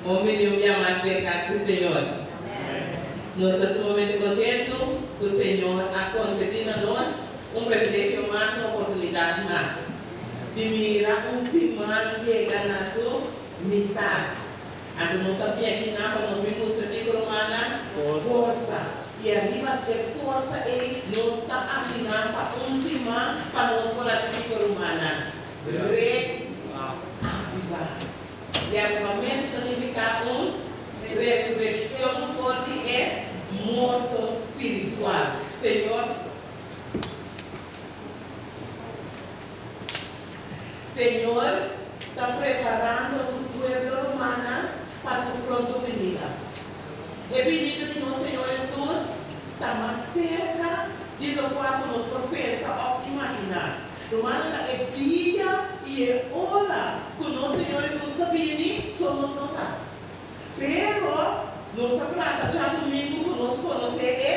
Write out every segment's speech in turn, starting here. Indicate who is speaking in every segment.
Speaker 1: Bon bini un bia mas den kas di Señor. Nos ta sumamente kontentu ku Señor a konsedí na nos un privilegio mas, un oportunidat mas, di mira un siman yega na su mitar. Anto nos a bin akinan pa nos bin mustra kiko rumannan? Forsa. I ariba e forsa ei nos ta akinan pa un siman pa nos por hasi kiko rumannan? Reaviva. Reavivamentu ta nifiká un resurekshon for di e morto spiritual. Señor Señor ta preparando Su pueblo rumannan pa Su pronto binida. E binida di nos Señor Hesus ta mas serka di lokual ku nos por pensa òf imaginá. Rumannan, ta e dia i e ora ku nos Señor Hesus ta bini so nos no sa. Pero nos a trata djadumingu ku nos konosé e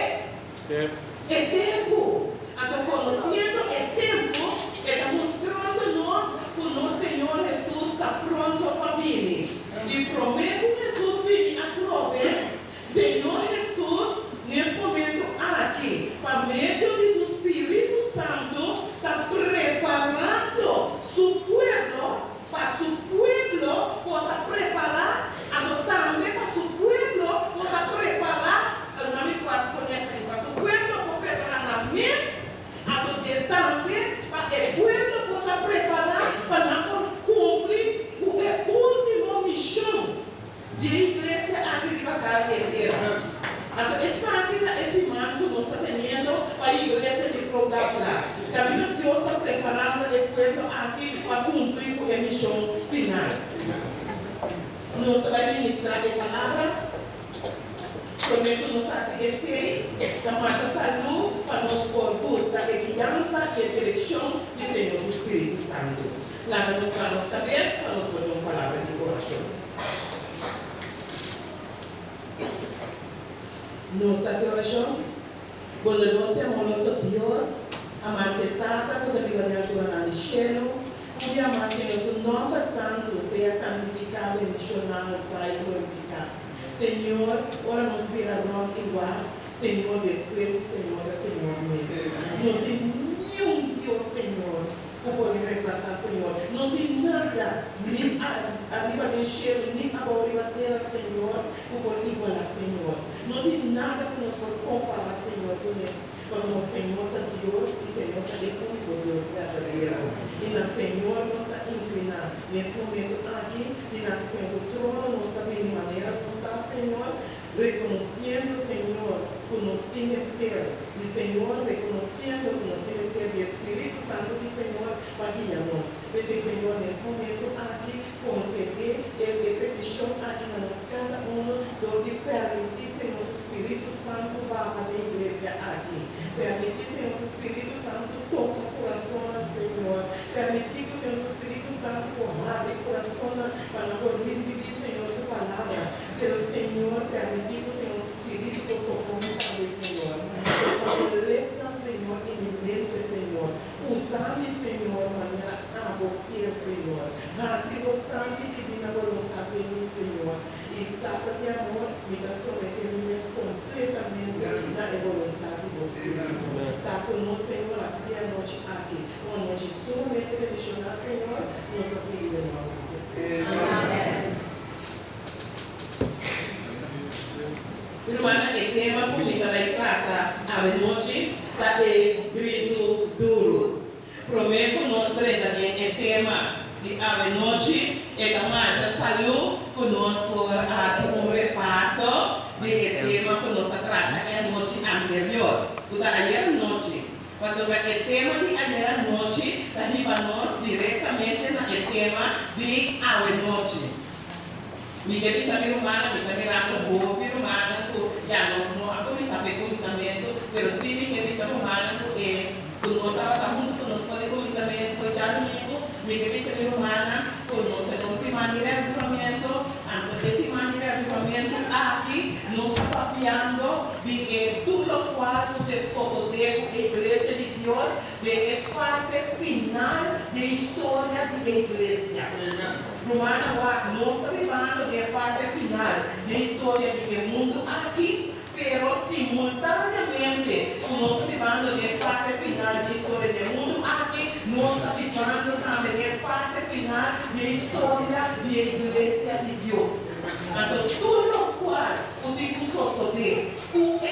Speaker 1: e tempu. Anto konosiendo e tempu, e ta mustrando nos ku nos Señor Hesus ta pronto pa bini. I promé ku Hesus bini atrobe, Señor Hesus, nes momento aki, pa medio di Su Spiritu Santu, ta preparando Su pueblo pa Su pueblo por ta prepará, anto tambe pa Su pueblo por ta prepará, na mi por pone esaki, pa Su pueblo por prepará nan mes, anto de tambe pa e pueblo por ta prepará pa nan por cumpli cu e ultimo mision. Di e iglesia aki riba kara di e tera. Anto esaki ta e siman ku nos ta teniendo pa e iglesia di Prokdafla. Kaminda Dios ta preparando e pueblo aki pa kumpli ku e mishon final. Nos ta bai ministrá e palabra. Promé ku nos hasi esei, ta masha salú pa nos por buska e guiansa i e direkshon di Señor su Spiritu Santu. Laga nos ba nos kabes pa nos por duna un palabra di orashon. Nos ta hasi orashon. Bondadoso i amoroso Dios, amante Tata ku ta biba den alturanan di shelu, un dia mas Señor su nòmber santu sea santifiká, bendishoná, alsá i glorifiká. Señor, ora nos bira rònt i wak, Señor, despues di Señor ta Señor mes. No tin niun Dios, Señor, ku por remplasá Señor. No tin nada, ni ariba den shelu, ni abou riba tera, Señor, ku por igualá Señor. No tin nada ku nos por kompará Señor kunes, pasobra Señor ta Dios i Señor ta e úniko Dios berdadero. I na Señor nos ta inkliná nes momentu aki, dilanti Señor su trono nos ta bini manera nos ta, Señor, rekonosiendo, Señor, ku nos tin mester di Señor, rekonosiendo ku nos tin mester di e Spiritu Santu di Señor pa guia nos. P'esei, Señor, nes momentu aki, konsedé e e petishon aki na nos kada unu dor di permití Señor su Spiritu Santu baha den iglesia aki. Permití Señor su Spiritu Santu toka kurasonnan, Señor. Permití ku Señor su Spiritu Santu por habri kurasonnan pa nan por risibí Señor su Palabra. Pero Señor, permití ku Señor su Spiritu por toka mi tambe, Señor. Toka mi lepnan, Señor, i mi mente, Señor. Usa mi, Señor, manera Abo kier, Señor. Hasi Bo santa i divina boluntat den mi, Señor. I Tata di amor, mi ta someté mi mes kompletamente na e boluntat di Bo Spiritu. Ta ku nos, Señor, hasi di e anochi aki un anochi sumamente bendishoná, Señor. Nos ta pidi den nòmber di Jesus. Amen. Rumannan, e tema ku mi ta bai trata awenochi ta e gritu duru. Promé ku nos drenta den e tema di awenochi, e ta masha salú ku nos por hasi un repaso di e tema ku nos a trata e anochi anterior, ku ta ayer anochi. Pasobra e tema di ayer anochi ta hiba nos direktamente na e tema di awenochi. Mi ke bisa mi rumannan, mi ta mirando hopi rumannan ku ya nos no a kuminsá pa e kuminsamentu, pero sí mi ke bisa rumannan ku e ku no tabata huntu ku nos for e kuminsamentu for djadumingu, mi ke bisa mi rumannan ku nos ta den un siman di reavivamentu, anto e siman di reavivamentu aki nos ta papiando di e tur lokual ku ta sosodé ku e iglesia di Dios den e fase final di e historia di e iglesia. Rumannan, wak, nos ta bibando den e fase final. final di historia di e mundu aki, pero simultáneamente ku nos ta bibando den fase final di historia di e mundu aki, nos ta bibando tambe den fase final di historia di e iglesia di Dios. Anto, tur lokual ku tin ku sosodé, ku e